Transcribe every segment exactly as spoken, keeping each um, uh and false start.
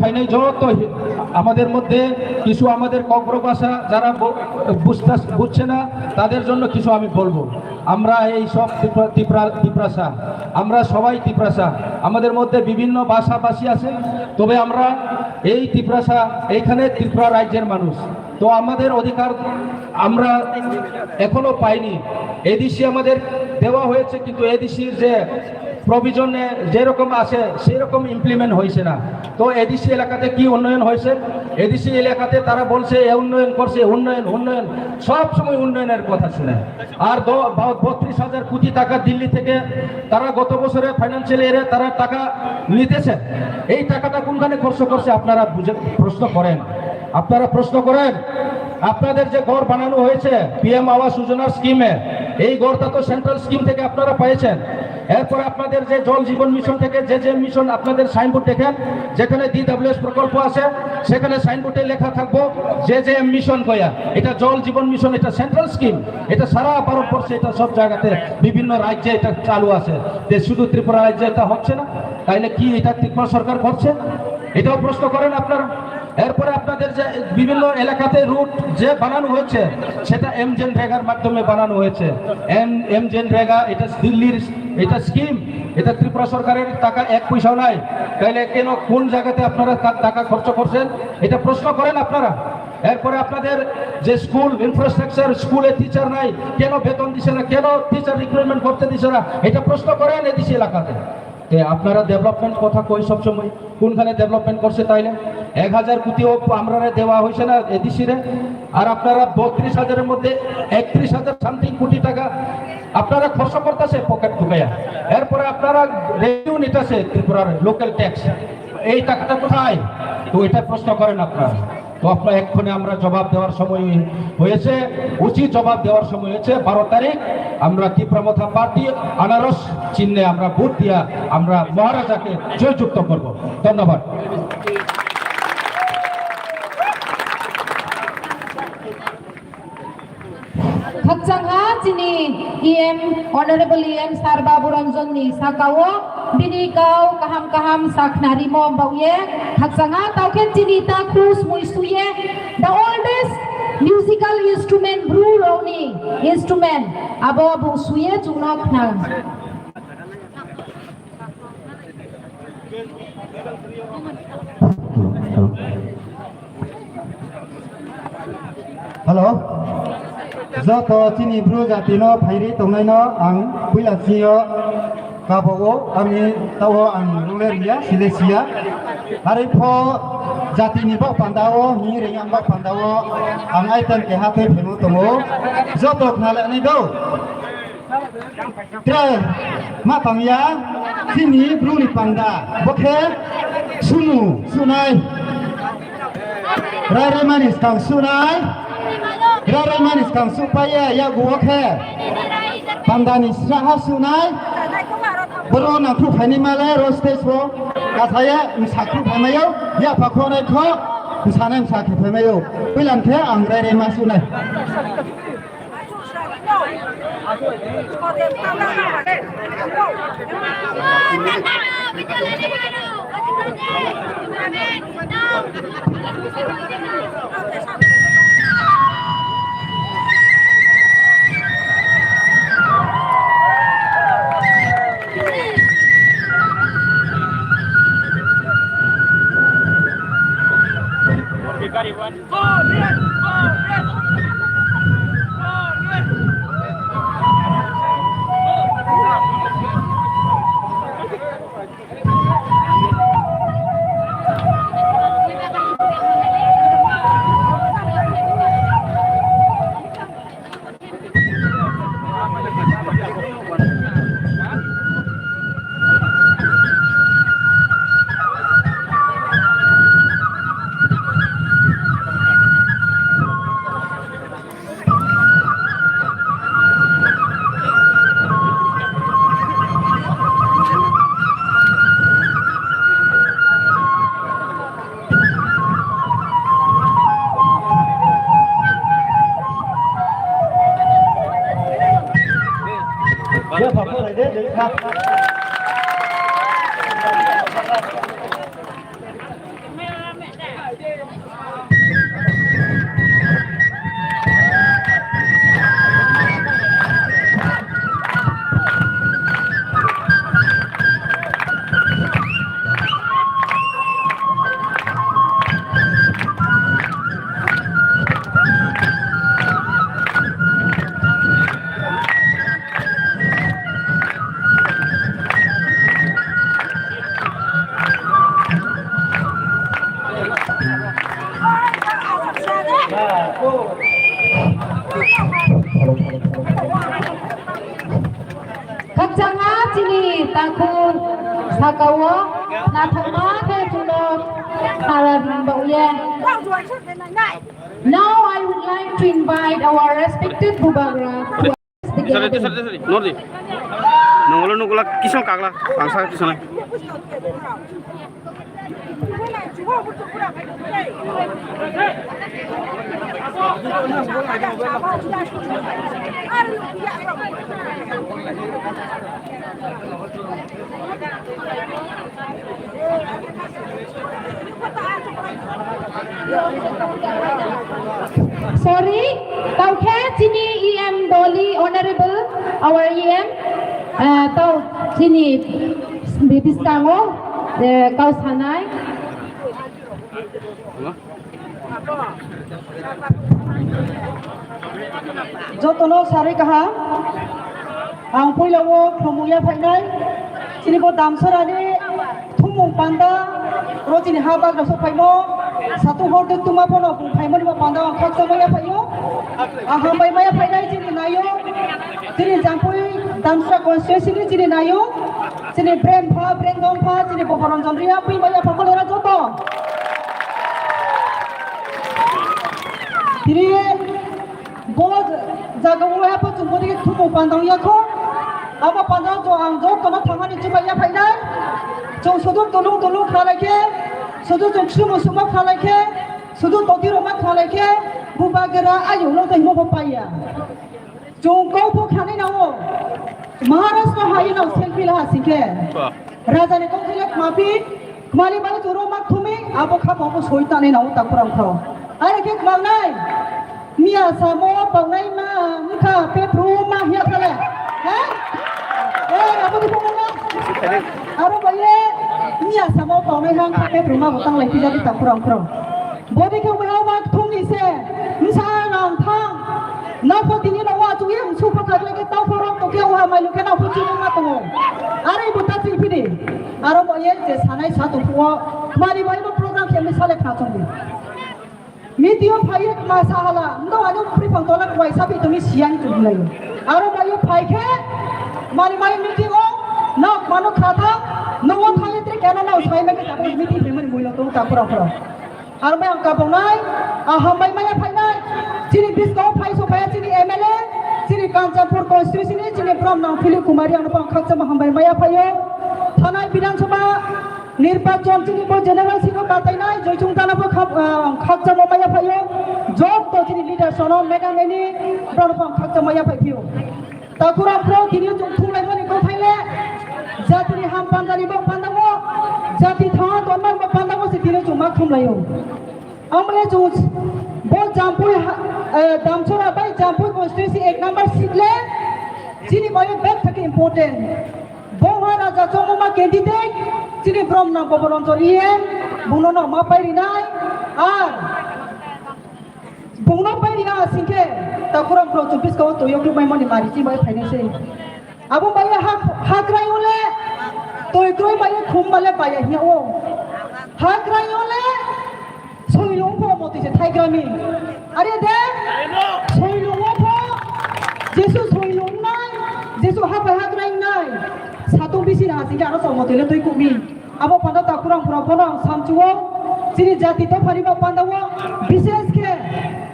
ফাইনাল যত হি-, আমাদের মধ্যে কিছু আমাদের ককবরক ভাষা যারা ব-, বুঝতে, বুঝছে না, তাদের জন্য কিছু আমি বলবো। আমরা এই সব তিপ্রা-, তিপ্রা-, তিপ্রাসা, আমরা সবাই তিপ্রাসা। আমাদের মধ্যে বিভিন্ন ভাষাভাষী আছে, তবে আমরা এই তিপ্রাসা, এইখানে ত্রিপুরা রাজ্যের মানুষ। তো আমাদের অধিকার আমরা এখনো পাইনি। এডিসি আমাদের দেওয়া হয়েছে, কিন্তু এডিসির যে প্রভিজনে যেরকম আছে, সেরকম ইমপ্লিমেন্ট হয়েছে না। তো এডিসি এলাকাতে কি উন্নয়ন হয়েছে? এডিসি এলাকাতে তারা বলছে, "এ উন্নয়ন করছে, উন্নয়ন, উন্নয়ন।" সব সময় উন্নয়নের কথা শুনে। আর দ-, ব-, বত্রিশ হাজার কোটি টাকা দিল্লি থেকে তারা গত বছরে ফাইন্যান্সিয়াল ইয়ারে তারা টাকা নিতেছে। এই টাকাটা কোনখানে খরচ করছে আপনারা বুঝে, প্রশ্ন করেন। আপনারা প্রশ্ন করেন, আপনাদের যে ঘর বানানো হয়েছে পিএম আবাস যোজনার স্কিমে, এই ঘরটা তো সেন্ট্রাল স্কিম থেকে আপনারা পেয়েছেন। এরপরে আপনাদের যে জল জীবন মিশন থেকে যে যে মিশন আপনাদের সাইনবোর্ড দেখেন, যেখানে ডিডব্লিউএস প্রকল্প আছে, সেখানে সাইনবোর্ডে লেখা থাকবো যে যে মিশন কয়া, এটা জল জীবন মিশন, এটা সেন্ট্রাল স্কিম, এটা সারা ভারতবর্ষে, এটা সব জায়গাতে বিভিন্ন রাজ্যে এটা চালু আছে। যে শুধু ত্রিপুরা রাজ্যে এটা হচ্ছে না, তাইলে কি এটা ত্রিপুরা সরকার করছে? এটাও প্রশ্ন করেন আপনারা। এরপরে আপনাদের যে বিভিন্ন এলাকাতে রুট যে বানানো হয়েছে, সেটা এমজেনরেগার মাধ্যমে বানানো হয়েছে। এম, এমজেনরেগা এটা দিল্লির, এটা স্কিম, এটা ত্রিপুরা সরকারের টাকা, এক পয়সাও নাই। তাইলে কেন, কোন জায়গাতে আপনারা তা-, টাকা খরচ করছেন, এটা প্রশ্ন করেন আপনারা। এরপরে আপনাদের যে স্কুল ইনফ্রাস্ট্রাকচার, স্কুলে টিচার নাই, কেন বেতন দিছে না, কেন টিচার রিক্রুটমেন্ট করতে দিছে না, এটা প্রশ্ন করেন এডিসি এলাকাতে। তে আপনারা ডেভেলপমেন্ট কথা কই সবসময়, কোনখানে ডেভেলপমেন্ট করছে তাইলে? এক হাজার কোটিও আমরা দেওয়া হয়েছে না এডিসি রে, আর আপনারা বত্রিশ হাজারের মধ্যে একত্রিশ হাজার সামথিং কোটি টাকা আপনারা খরচ করতেছে পকেট ঢুকাইয়া। এরপরে আপনারা রেভিনিউ নিতেছে ত্রিপুরার লোকাল ট্যাক্স, এই টাকাটা কোথায়? তো এটা প্রশ্ন করেন আপনারা। তো আপনারা এক্ষুনি আমরা জবাব দেওয়ার সময় হয়েছে, উচিত জবাব দেওয়ার সময় হয়েছে। বারো তারিখ আমরা তীব্র মথা পার্টি আনারস চিহ্নে আমরা ভোট দিয়া আমরা মহারাজাকে জয়যুক্ত করব। ধন্যবাদ। Khakchangha chini E M, Honorable E M Sir Babu Ranjan ni sakao bini kau kaham kaham sakhnarimo baoye khakchangha taukhe chini ta khus mui suye the oldest musical instrument bru rokni instrument abo bo suye chukno khna. Hello. Joto chini bru jati no phairi tongnai no ang puila sio kabogo, ani tao ang rule ria, sile sia. Hari pho jati ni bok pandao, ni ring ang bok pandao, ang aitan ke hatoi phemu tongo. Joto khnale ani do. Trai ma tangya, chini bruni panda, bokhe sunu, sunai. Rai rai mani skang sunai, rai rai mani skang supaya, ya guo khe. Panda ni sraha sunai, boro nangkhu phaini male, ro stage bo, kathaya, msakhu phaimayo, ya pakho nai kho, msanai msakhu phaimayo, pilan khe ang rai rai ma sunai. Khakchangma chini takhuk sakao nathangma khe chwngno sara ring baoya. Now I would like to invite our respected Bubagra to address the gathering. Sorry, sorry, sorry. Nordi. Nongolo nukula kisong kagla, bangsa kisong. Sorry, tao khe chini E M Dolly, Honorable, our E M, eh, tao chini bibiskango, eh, kau sanai. Jotono sarwi kaham. Ang puila o khulumung ya phainai. Chini bo Damsarani thumung panda, ro chini ha bagra sok phaimo. Satu hor de tuma phono bung phaimani bo panda ang khaksa maya phaio. Ang hambai maya phainai chini nayo. Chini Jampui Damsara constituency ni chini nayo. Chini brem pha, brem dong pha, chini Boboronjon Reang pui maya pha kolera joto. Tini bo jaga o ya po chwng bodi thumung panda ya kho. Abo panda jo ang joto no thangani chubai ya phainai. Chwng sudur tulung tulung khalai khe, sudur chwng sumo sumo khalai khe, sudur toti roma khalai khe, bubagra ayo no tei mo paiya. Chwng kok bo khanai nango. Maharaj no hai no selfie la singkhe. Raja ni kok thile kmapi, kmali bai chwng roma thumi, abo kha bo soi tanai nango takurang kho. Are khe kmanai. Miya samo pawnai ma wngkha pepru ma hiya khale. He? Eh, abo di pawnai ma. Aro baye miya samo pawnai ma wngkha pepru ma bo tanglai pijadi takurang kro. Bodi khe wngkha ma thungni se. Wngsa nang thang. Nokho tini no wa chuwi wngsu phakhak leke tau phorok to khe wa mailu khe nokho chini ma tongo. Are bo ta chini phidi. Aro baye je sanai sa tong phuo. Mari bai no program khe mi sale kha chongdi. Meeting o phaiye kma sa hala, ndo ano phri phang tola kwai sapi tumi siyang tu hilai. Aro bayo phai khe, mani mai meeting o, nok mano khata, no o thai tre kena na usai mai khe meeting phe mani muilo tu ta pura pura. Aro mai ang kabongnai, a hambai maya phainai, chini bisko phai so phai chini M L A, chini Kanchanpur constituency ni chini Brom nang Philip Kumari ang pang khakchama hambai maya phaio. Thanai Bidhan Sabha, Nirbachon chini bo general sino batainai, joichung tana bo khap-, ah, khakchangma maya phaio. Jotto chini leaders ono, madam eni, borok bo khakchangma maya phai phio. Takurang pro tini chung thumlai mani kok thaile, jatini ham pandani bo pandango, jati thangma tonma bo pandango se tini chung ma thumlaio. Amle chung bo Jampui ha-, eh, Damchara bai Jampui constituency ek number seat le, chini bayo bek thake important. Bo ha raja chongma candidate, chini Brom nang Boboronjon E M, buno no ma pai rinai, ar buno pai rinai singkhe, takurang pro chubis ko to yok mai mani mari chi bai phainai sei. Abo bai ha, ha krai ole, toi kroi bai khum bale bai hiya o. Ha krai ole, Soilung pho moti se thaigrami. Are de? Soilung o pho. Jesu soilung nai. Jesu hapai hagrang nai. Satung bisi na singke aro somoti le tui kumi. Abo panda takurang pura bono ang samchuo. Chini jati to phari ba panda o. Bises khe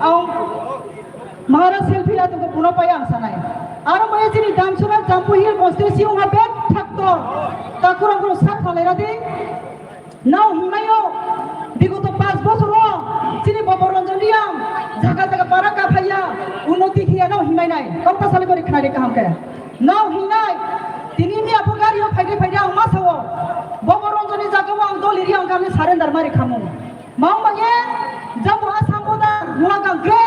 ang Maharaj selfie la tongkhe buno pai ang sanai. Aro mai chini Damsara Jampui Hill constituency ungha bek thaktor. Takurang pura sak khalai radi. Nao himai o, bigoto panch bosor o, chini Boboronjon Reang, jaga jaga para kaphaiya, unnoti khiya nao himai nai, kokta sali gori khnari kaham khe. Nao hinai, tini miya bo gari o phaide phaide ang ma sao, Boboronjon ni jaga o ang doli ri ang kami surrender mari khamu. Mao manye, jabo Assam border, Nuagang gre,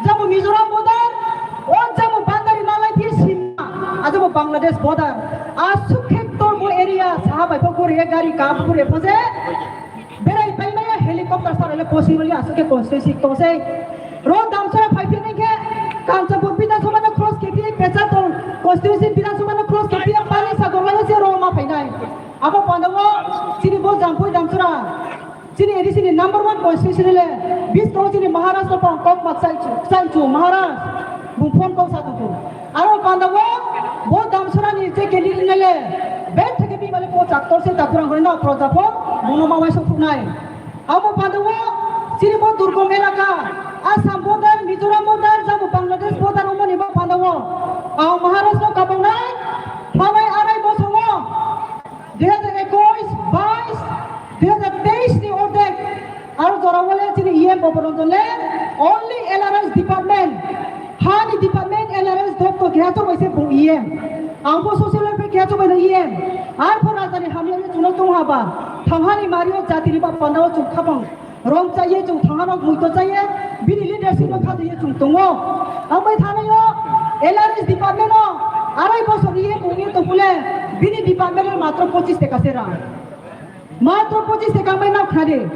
jabo Mizoram border, o jabo Bandari Malai thi sima, a jabo Bangladesh border. Asuk khe tor bo area saha bai pho guri gari ka guri pho je. Berai pai maya helicopter sar le possible ya asuk khe constituency to se. Ro Damsara phai phai khe Kanchanpur Bidhan Sabha no cross khe phi Pecharthal constituency Bidhan Sabha no cross khe phi Panisagar lai se ro ma phai nai. Abo panda o chini bo Jampui Damsara. Chini A D C ni number one constituency le, bis ko chini Maharaj no pang kok ma chai chu, chai chu Maharaj, bung phone kok sa tu. Aro panda wo, bo Damsara ni je candidate ne le, bet theke bi bale po chaktor se takurang hori na pro japo, bono ma wai sok nai. Abo panda wo, chini bo Durgam elaka, Assam border, Mizoram border, jabu Bangladesh border, omo ni bo panda wo. Ang Maharaj no kabang nai, phalai arai bosongo. Dui hajar ekush, bais, dui hajar teis ni ordek. Aro jora wale chini E M Bhabaranjan le only L R S department. Hani department L R S doptor keha chok bai se bung E M. Ang bo social welfare keha chok bai no E M. Ar pho rajani hamya le chunok tong haba. Thanghani mario jati ni ba panda o chuk khapang. Rong chaiye chwng thangano muito chaiye, bini leadership no khajiye chwng tongo. Ambai thanayo L R S department no arai bosor ye kungye tongpule, bini department no matro pochis teka se rang. Matro pochis teka mai nao khade.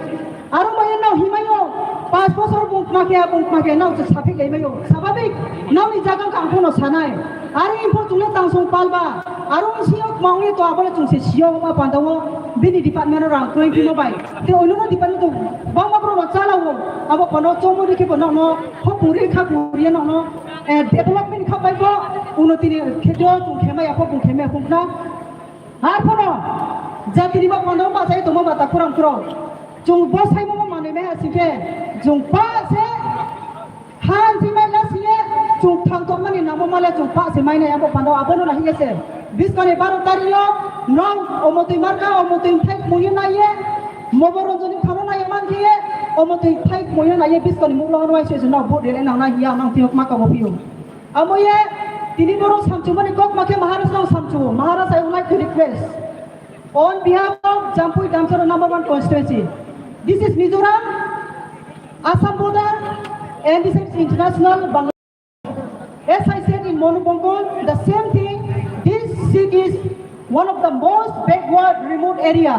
Aro mai nao himayo, pas bosor bung kma khe, bung kma khe nao se saphik lai mayo. Sababik, nao ni jaga ka angkhono sanai. Aro info chungle tangsong palba, aro wng siyok maui to abole chwng se siyok ma panda o bini department o rang twenty no bai. Te oino no department to bangma bro no chala o, abo panda o chomo dikhe bo no no hopuri kha puri no no, eh, development kha bai bo uno tini khe do chwng khe mai apho bung khe mai apho na. Har phono jati ni ma panda o ma sai to ma bata kurang kuro. Chwng bo sai mo ma manwi mai ha sike chwng pa se. Han si mai la siye, chwng thang tongmani namo male chwng pa se mai nai abo panda o abono na hiye se. Biskani baro tari yo, nong omotwi marka, omotwi thai muyo naiye, mobo ronjoni khano naiye man khiye, omotwi thai muyo naiye biskani muklo hano ai se no vote rele nang nai hiya nang thiyok maka bo phiyo. Amo ye, tini boro samchumani kok makhe Maharaj nang samchumo. Maharaj, I would like to request on behalf of Jampui Damsara number one constituency. This is Mizoram, Assam border, and this is international Bangladesh. As I said in Monu Bongkol, the same thing, this seat is one of the most backward, remote area,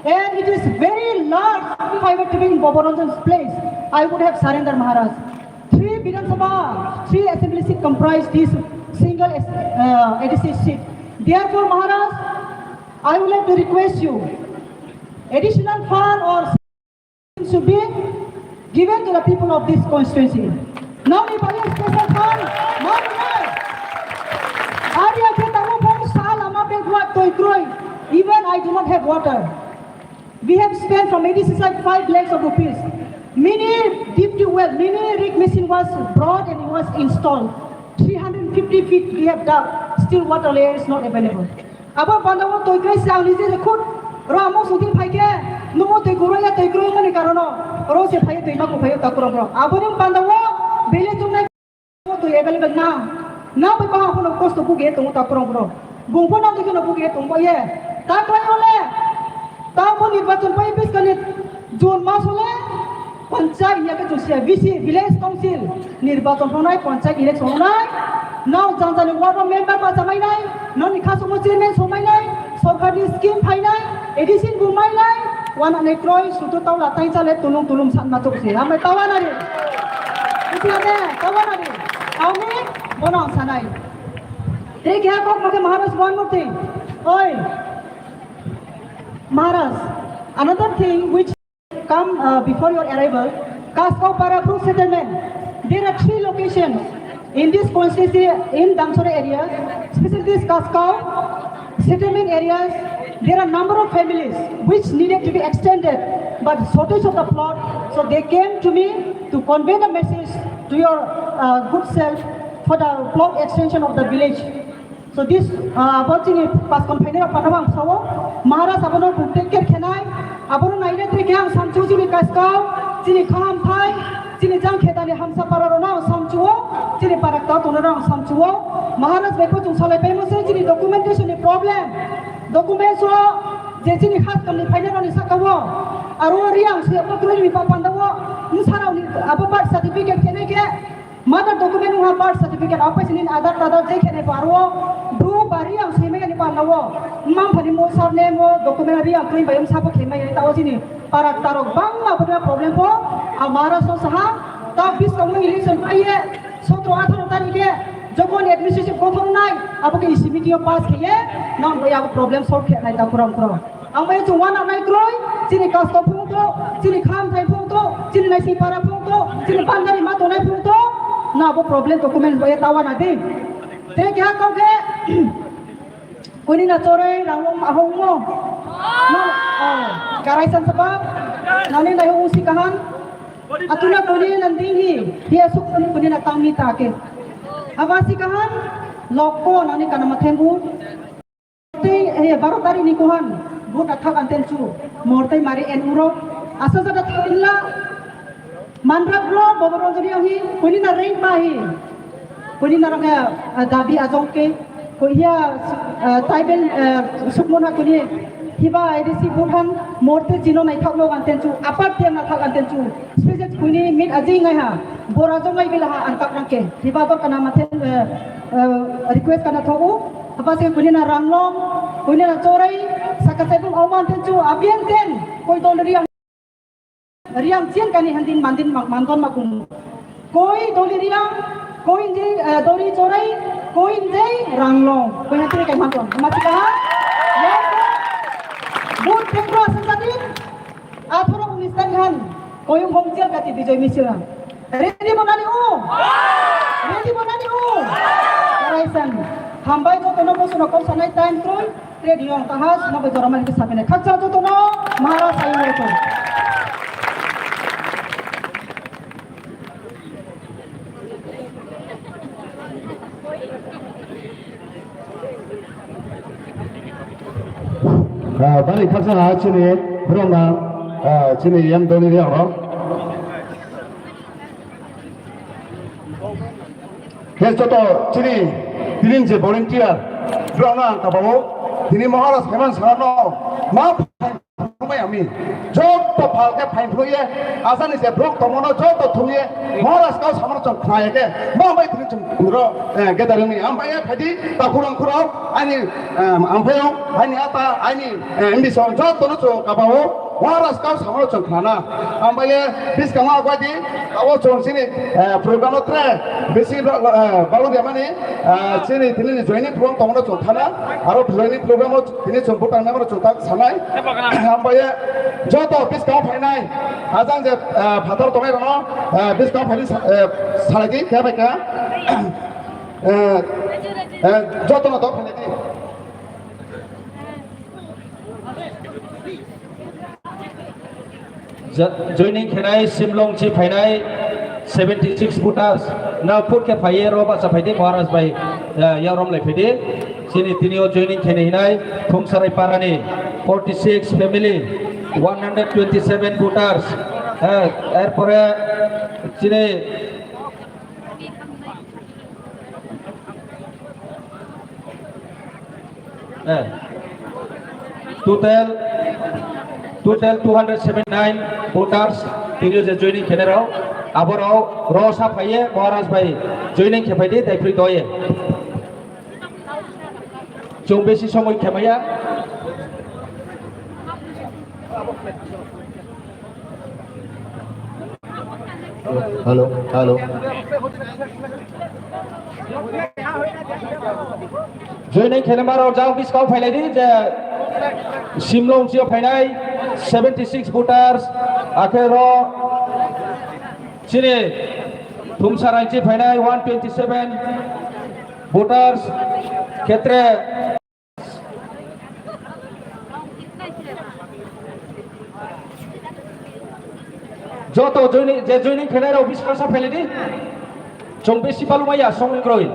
and it is very large. If I were to be in Bhabaranjan's place, I would have surrendered, Maharaj. Three Bidhan Sabha, three assembly seat comprise this single, uh, A D C seat. Therefore, Maharaj, I would like to request you, additional fund or should be given to the people of this constituency. Nokni bagwi special fund, nokni. Ari akhe tango phone sa lama backward toi kroi. Even I do not have water. We have spent from A D C side five lakhs of rupees. Mini deep tube well, mini rig machine was brought and it was installed. Three hundred fifty feet we have dug. Still water layer is not available. Abo panda o toi khe se ang nije je khud ro amo sutin phai khe numo toi guro ya toi kroi mani karono ro se phai toi ma ko phai ta kurang bro. Abo ni panda o bele chung nai toi available na na bai pa hono kosto buge tongo ta kurang bro. Bung pho na toi no buge tong ba ye. Ta klai ole. Ta bo nirbachon pai bis kani June mas ole. Panchayat ya ke chusia V C, Village Council, nirbachon tongnai, panchayat election tongnai, nao jang jani ward o member bacha mainai, noni khasungo chairman song mainai, sorkarni scheme phainai, A D C bo mainai, wana nai kroi, suto tau la tain chale tulung tulung san ma chok se, amai tawa nari. Iti ane, tawa nari. Auni, bono ang sanai. Tei keha kok mate Maharaj one more thing. Oi, Maharaj, another thing which come, uh, before your arrival, Kaskau Para Bru settlement. There are three locations in this constituency, in Damsara area, especially this Kaskau settlement areas. There are number of families which needed to be extended, but shortage of the plot. So they came to me to convey the message to your, uh, good self for the plot extension of the village. So this, uh, abo chini pas kon phainai rok pano ang sao, Maharaj abono bung take care khenai, abono naina twi khe ang samchu chini Kaskau, chini Khahamthai, chini Jangkhedani Hamsapara rokno ang samchuo, chini Parakta tongnai rok ang samchuo, Maharaj bai pho chung salai paimo se chini documentation ni problem, documents o je chini khas kamni phainai rokni saka o, aro ri ang se abo kroi ni pa panda o, bwsarok ni abo birth certificate khenai khe, Mother document wngkha birth certificate, abo paisa nini Aadhaar tadar je khe nai paro, bru bari ang swi maya ni panda o, mma mpha ni mo surname o document ri ang khe bai wng sabo khe maya ni ta o chini para tarok bangma bo problem pho, ang Maharaj no saha, ta bis kong election pai ye, sotro atharo tarikh e, jokhon administration kothom nai, abo khe E C meeting o pass khe ye, nang bai abo problem solve khe nai ta kurang kurang. Ang bai chwng wana nai kroi, chini kasto phung to, chini kham thai phung to, chini naising para phung to, chini pandari ma tonai phung to, na bo problem document bai ta wana di. Te kya kau ke, kuni na chorei rang long ma hong mo. No, oh, karai san sapa, nani nai hong si kahan. Atuna kuni nan ding hi, hi asuk kuni na tang mi ta ke. Haba si kahan, lok ko nani kana ma thembu. Tei, eh, baro tarikh ni kohan vote athak anten chu mor tei mari en uro. Asa jaga thakla manra bro bobo rojori ahi kuni na reng pa hi. Kuni na rong, eh, dabi ajong ke ko iya, eh, tribal, eh, sukmona kuni hiba I D C vote han mor tei chino nai thak lo anten chu apart tem na thak anten chu. Special kuni mit ajing ngai ha bora jong ngai bila ha antak rang ke hiba dor kana mathen, eh, eh, request kana thogo. Apa se kuni na ranglong, kuni na chorei, saka sebung auman tenchu, abian ten, koi dol riang, riang chien kani handin mandin mak mandon makum. Koi doli riang, koi ndi, eh, doli chorei, koi ndi ranglong, koi hati kai mandon. Mati kaha? Ya, vote pekro asan tadi, athoro unis tadi han, koyung hong chien kati Bijoy Misra. Ready bo nani o? Ready bo nani o? Raisan. Hambai jotono bosono kok sanai time kroi. Ready ong taha suma bai jora mani ke sapene. Khakcha jotono Maharaj ayung roto. Ah, bari khaksa ha chini borok na, ah, chini yam doni riyang rok. Khe joto chini tinin je volunteer borok na ang kabao tini Maharaj Heman Sarano ma phai phai ami joto phalke phai phai ye asani je borok tomono joto thumye Maharaj kau samano chong khnai ke ma bai tini chong ro, eh, gathering ni am bai phai di ta khurang khurang ani, eh, am phai ani ata ani, eh, ambition joto no chong kabao. Maharaj kau samano chwng khnana. Ambaye biskango agwadi, abo chwng chini, eh, program o tre bisi ba-, eh, balu de mani, eh, chini tini ni joining program tongmano chwng thana. Aro joining program o tini chwng butang namano chwng tak sanai. Ambaye joto biskango phainai, ajang je, eh, phatar tongnai rano, eh, biskango phainai sa-, eh, salai di, khe bai khe. Eh, eh, joto no dok phainai di. Ja-, joining khenai Simlong chi phainai seventy six voters. Na phut khe phaiye ro bacha phaidi Maharaj bai, eh, yarom lai phaidi. Chini tini o joining khenai hinai Thumsarai parani forty six family, one hundred twenty seven voters. Eh, erpore chini Eh. Total, total two hundred seventy-nine voters tini je joining khenai rok. Aborok ro sa phaiye Maharaj bai joining khe phaidi daiphri doye. Chwng besi somoi khemaya. Hello, hello. Joining khenema rok jang biskang phailai di je Simlong chio phainai seventy six voters, akhe ro chini Thumsarai chi phainai one twenty seven voters, khetre Joto joining, je joining khenai rok biskang sa phailai di. Chwng besi balumaya song kroi.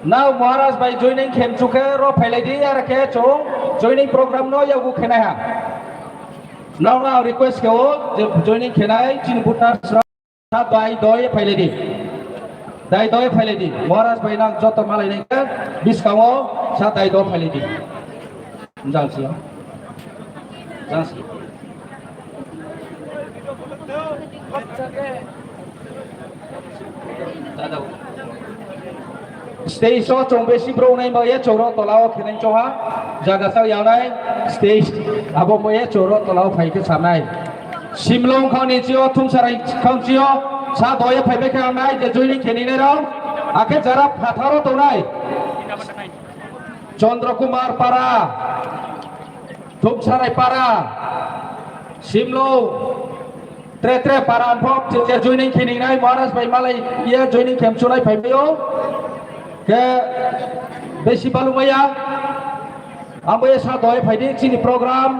Nao Maharaj bai joining khem chukhe ro phailai di, ar khe chwng joining program no yagu khenai ha. Nao nao request khe o je joining khenai chini voters rok. Sa dai doi phailai di. Dai doi phailai di. Maharaj bai nang joto malai nai khe biskango sa dai do phailai di. Jang si. Jang si. Dada. Stage o chwng besi bro nai ba ye choro tola o khenai choha jaga sa yanai stage abo mo ye choro tola o phai khe sanai. Simlong khani chio Thumsarai khang chio sa doye phai bai khe nai je joining kheni nai rao akhe jara phatharo tonai. Chandra Kumar Para, Thumsarai Para, Simlo, Tre Tre Para, Anphok, Chilcher joining khiningnai, Maharaj bai malai, ye joining khemchunai phaibaio, ke besi balumaya, ambo ye sa doi phaidi chini program,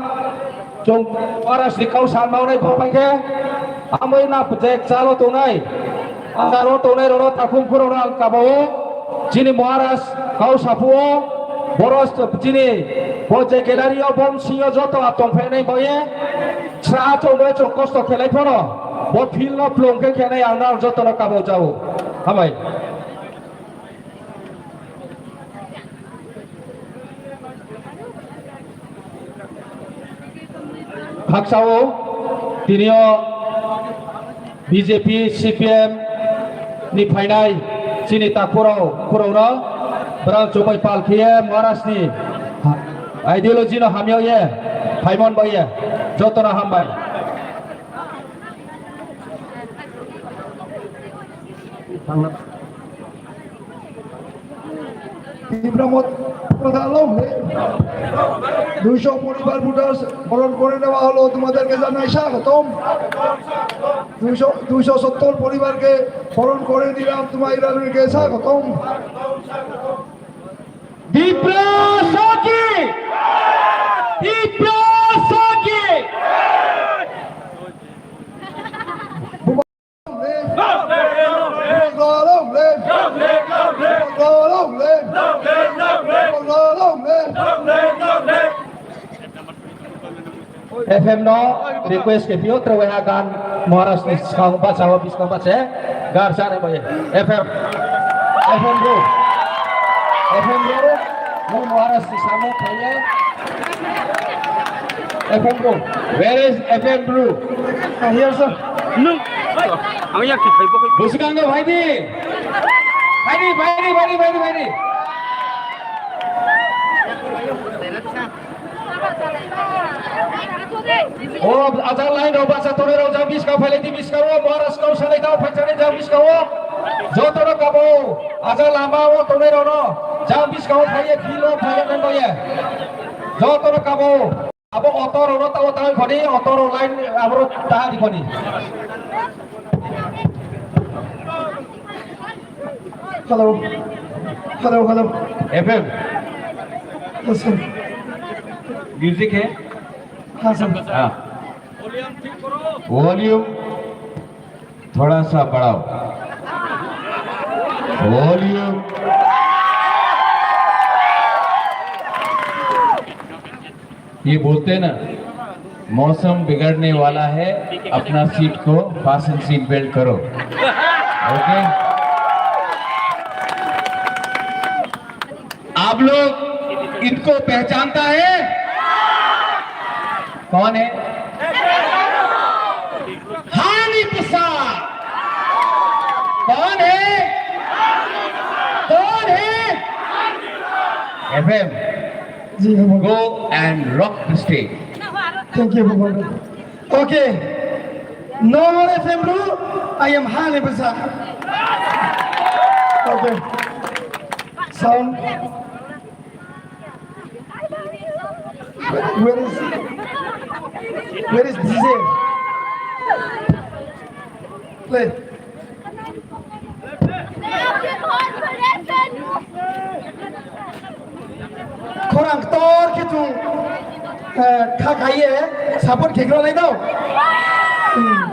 Chwng Maharaj ni kau san maunai bo pai khe, amoi na pwtek chalo tongnai, ang aro tongnai rwno takhum khurokno ang kabao, chini Maharaj kau saphuo, boro chini bo je gallery o bom singyo joto a tongphainai boye, sra chongbai chwng kosto khelai phano, bo field no plung khe khenai ang nang jotono kabao jao. Hambai. Haksao tinio B J P, C P M ni phainai chini takhurao, khurokno bwrang chumui pal khiye Maharaj ni ideology no hamya ye phaimon bai ye jotono hambai. তীব্র মত প্রদান লগ্নে দুইশো পরিবার ভোটার বরণ করে নেওয়া হলো। তোমাদেরকে জানাই স্বাগতম। দুইশো, দুইশো সত্তর পরিবারকে বরণ করে নিলাম। তোমাদেরকে স্বাগতম। তীব্র শোকে, তীব্র শোকে। F M no request ke pio, trewe ha gan Maharaj ni skang bacha o, biskang bacha gar sare boye. F M, F M bro, F M bro, mo Maharaj ni samo khaye. F M bro, where is F M bro? Ah, here sir. Nung, ang yak si phaibo khai. Buskang no bhai di, bhai di, bhai di, bhai di, bhai di. O ajak line rok basa tongnai rok jang biskang phailai di, biskang o Maharaj kau sanai tao phai sanai jang biskang o. Joto no kabo ajak lama o tongnai rok no jang biskang o phaiye philo phaiye nang ye. Joto no kabo abo auto rok no tao tao khoni, auto rok line abo rok taha di khoni. Hello. Hello, hello. F M. Yes, sir. Music hai? हाँ, सर। हाँ। Volume थोड़ा सा बढ़ाओ। Volume। ये बोलते हैं ना, मौसम बिगड़ने वाला है, अपना सीट को fasten seat belt करो। OK? आप लोग इनको पहचानता है? कौन है? हानि प्रसाद। कौन है? कौन है? F M. जी, भगवान। Go and rock the stage. Thank you, भगवान। OK. No more F M bro, I am Hani Basa. OK. Sound. Where is, where is D J? Play. Khorang ktor khe chwng, eh, kha khaiye support khe rw nai do. Hmm.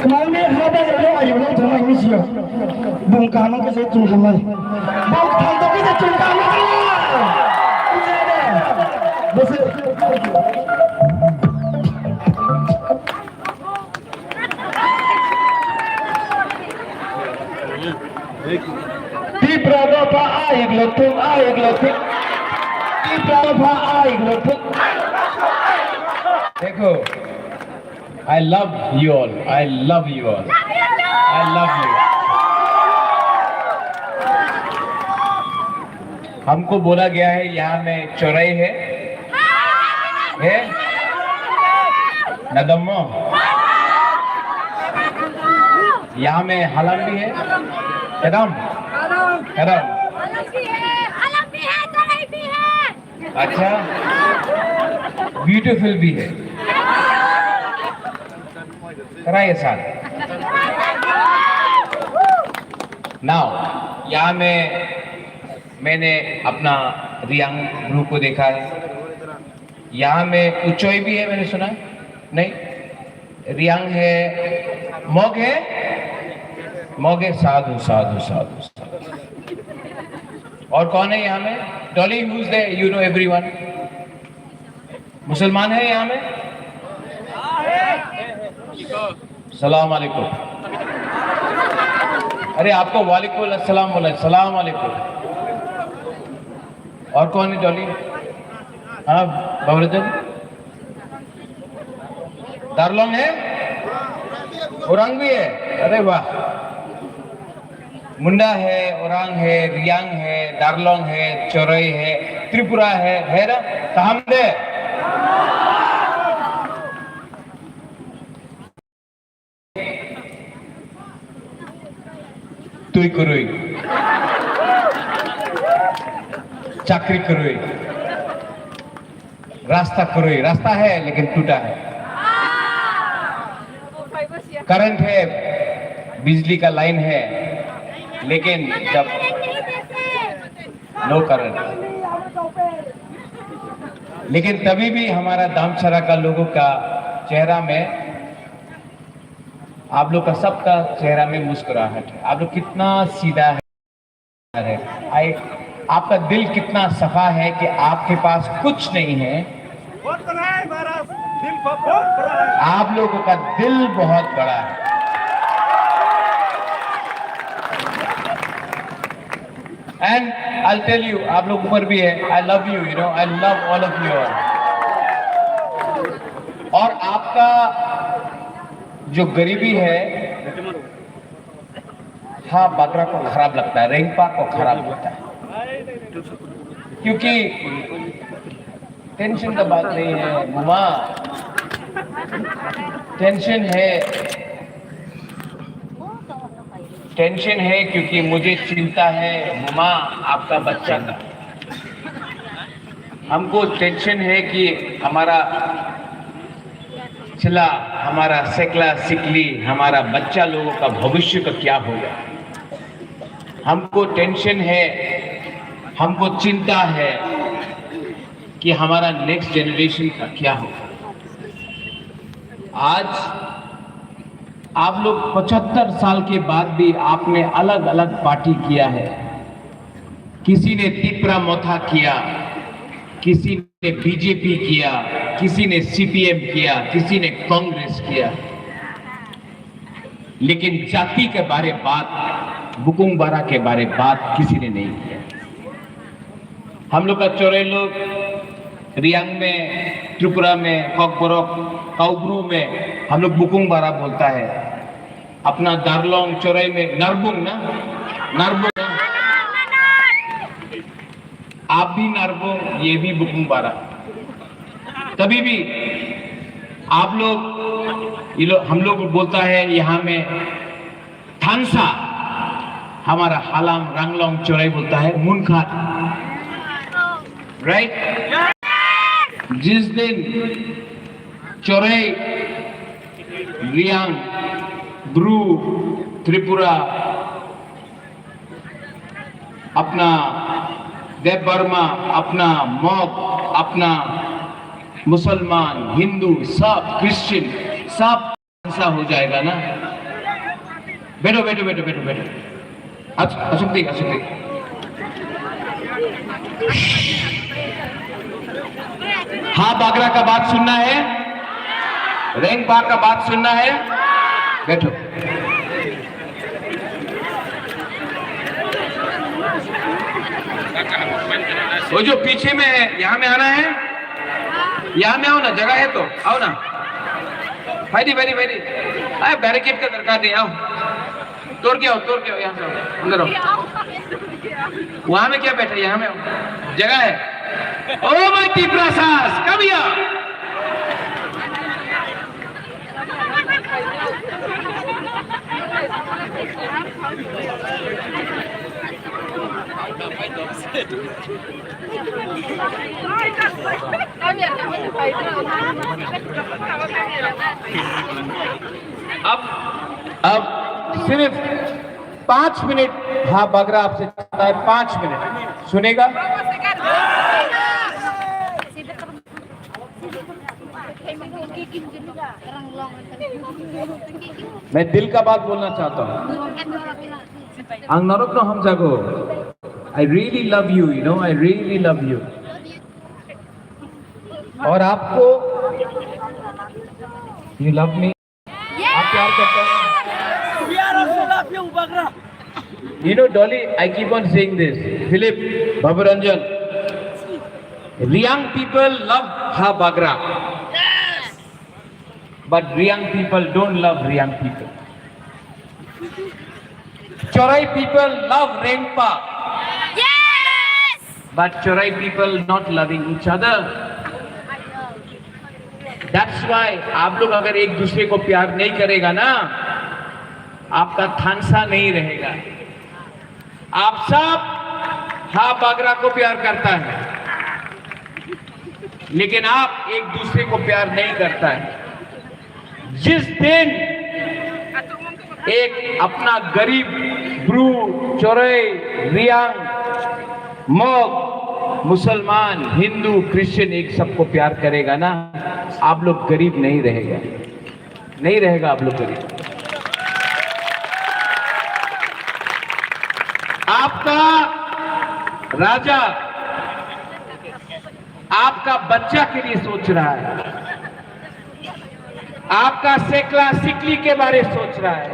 Mangni haba ero ayo no thangma ini siya. Bung kaham khe se chung thangnai. Bung thang to khe se chung kaham thangnai. Bose. Tipra dopha aik lothung, aik lothung. Tipra dopha aik lothung. Dekho. I love you all. I love you all. I love you. हमको बोला गया है यहाँ में चौराहे है, है? नदम्मो? यहाँ में हलम भी है? कदम? कदम? अच्छा, ब्यूटीफुल भी है। कराइए सर। नाउ, यहाँ में मैंने अपना रियांग ब्रू को देखा है। यहाँ में उचोई भी है, मैंने सुना है? नहीं? रियांग है, मग है? मग है, साधु, साधु, साधु, साधु। और कौन है यहाँ में? Dolly, who's there? You know everyone. मुसलमान है यहाँ में? सलाम अलैकुम। अरे, आपको वालेकुम अस्सलाम बोला है, सलाम अलैकुम। और कौन है डॉली? हाँ, बाबूराजन? दारलोंग है? औरंग भी है? अरे वाह। मुंडा है, औरंग है, रियांग है, दारलोंग है, चोरई है, त्रिपुरा है, है ना? कहाँ दे? Tui kwrwi. Chakri kwrwi. Rasta kwrwi. Rasta hai, lekin tuta hai. Current hai, बिजली का लाइन है, लेकिन जब नो करंट, लेकिन तभी भी हमारा दामचरा का लोगों का चेहरा में, आप लोग का सबका चेहरा में मुस्कुराहट है। आप लोग कितना सीधा है। आई, आपका दिल कितना सफा है कि आपके पास कुछ नहीं है। बहुत बड़ा है महाराज, दिल बहुत बड़ा है। आप लोगों का दिल बहुत बड़ा है। And I'll tell you, आप लोग ऊपर भी है, I love you, you know, I love all of you all. और आपका जो गरीबी है, हाँ, बागरा को खराब लगता है, रेंगपा को खराब लगता है, क्योंकि टेंशन का बात नहीं है मुमा, टेंशन है, टेंशन है क्योंकि मुझे चिंता है मुमा, आपका बच्चा का। हमको टेंशन है कि हमारा सिला, हमारा सेकला सिकली, हमारा बच्चा लोगों का भविष्य का क्या होगा। हमको टेंशन है, हमको चिंता है कि हमारा नेक्स्ट जनरेशन का क्या होगा। आज आप लोग पचहत्तर साल के बाद भी आपने अलग-अलग पार्टी किया है। किसी ने तिपरा मोथा किया, किसी ने बीजेपी किया, किसी ने सीपीएम किया, किसी ने कांग्रेस किया, लेकिन जाति के बारे बात, बुकुंग बारा के बारे बात किसी ने नहीं किया। हम लोग का चोरे लोग रियांग में, त्रिपुरा में, ककबरक, काउब्रू में हम लोग बुकुंग बारा बोलता है। अपना दारलोंग चोरे में नरबुंग ना, नरबुंग ना, आप भी नरबुंग, ये भी बुकुंग बारा। तभी भी आप लोग, ये लोग, हम लोग बोलता है यहाँ में थानसा, हमारा हालाम रांगलोंग चोराई बोलता है मुनखात, राइट? जिस दिन चोराई, रियांग, ब्रू, त्रिपुरा, अपना देव वर्मा, अपना मग, अपना मुसलमान, हिंदू, सब क्रिश्चियन, सब ऐसा हो जाएगा ना। बैठो, बैठो, बैठो, बैठो, बैठो। अच-, अशोक जी, अशोक जी। हाँ, बागरा का बात सुनना है, रेंगपा का बात सुनना है, बैठो। वो जो पीछे में है, यहाँ में आना है, यहाँ में आओ ना, जगह है तो आओ ना। भाई जी, भाई जी, भाई जी, अरे बैरिकेड का दरकार नहीं, आओ। तोड़ के आओ, तोड़ के आओ, यहाँ से आओ, अंदर आओ। वहाँ में क्या बैठे, यहाँ में आओ, जगह है। ओ माय टिपरा सास, come here। अब, अब सिर्फ पाँच मिनट, हाँ, बागरा आपसे चाहता है, पाँच मिनट सुनेगा। मैं दिल का बात बोलना चाहता हूँ। Ang norokno hamjago. I really love you, you know, I really love you. और आपको, you love me? आप प्यार करते हैं? We are also love you, Bagra. You know, Dolly, I keep on saying this. Philip, Babu Ranjan, Riang people love Ha Bagra. But Riang people don't love Riang people. Chorai people love Rengpa. Yes! But Chorai people not loving each other. That's why आप लोग अगर एक दूसरे को प्यार नहीं करेगा ना, आपका थानसा नहीं रहेगा। आप सब हा बागरा को प्यार करता है, लेकिन आप एक दूसरे को प्यार नहीं करता है। जिस दिन एक अपना गरीब ब्रू, चोरई, रियांग, मग, मुसलमान, हिंदू, क्रिश्चियन, एक सबको प्यार करेगा ना, आप लोग गरीब नहीं रहेगा, नहीं रहेगा आप लोग गरीब। आपका राजा आपका बच्चा के लिए सोच रहा है, आपका सेकला सिकली के बारे सोच रहा है,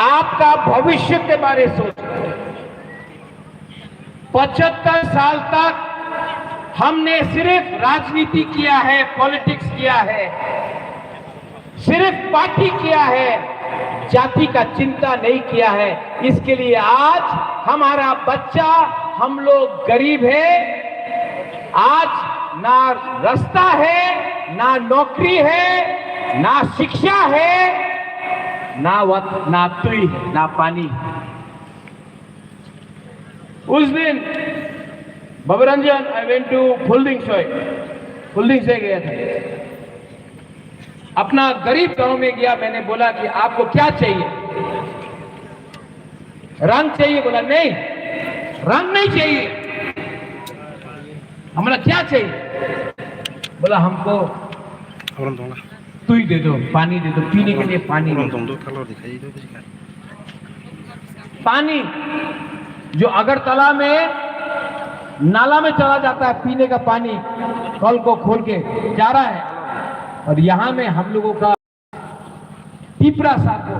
आपका भविष्य के बारे सोच रहा है। पचहत्तर साल तक हमने सिर्फ राजनीति किया है, पॉलिटिक्स किया है, सिर्फ पार्टी किया है, जाति का चिंता नहीं किया है। इसके लिए आज हमारा बच्चा, हम लोग गरीब है। आज ना रास्ता है, ना नौकरी है, ना शिक्षा है, ना वत-, ना twi है, ना पानी है। उस दिन, बाबा Ranjan, I went to Phulding Soi। फुलदिंग से गया था। अपना गरीब गांव में गया, मैंने बोला कि आपको क्या चाहिए? रंग चाहिए? बोला, नहीं, रंग नहीं चाहिए। हम बोला, क्या चाहिए? बोला, हमको twi दे दो, पानी दे दो, पीने के लिए पानी दे दो। पानी जो अगरतला में नाला में चला जाता है, पीने का पानी, कल को खोल के जा रहा है, और यहाँ में हम लोगों का टिपरासा को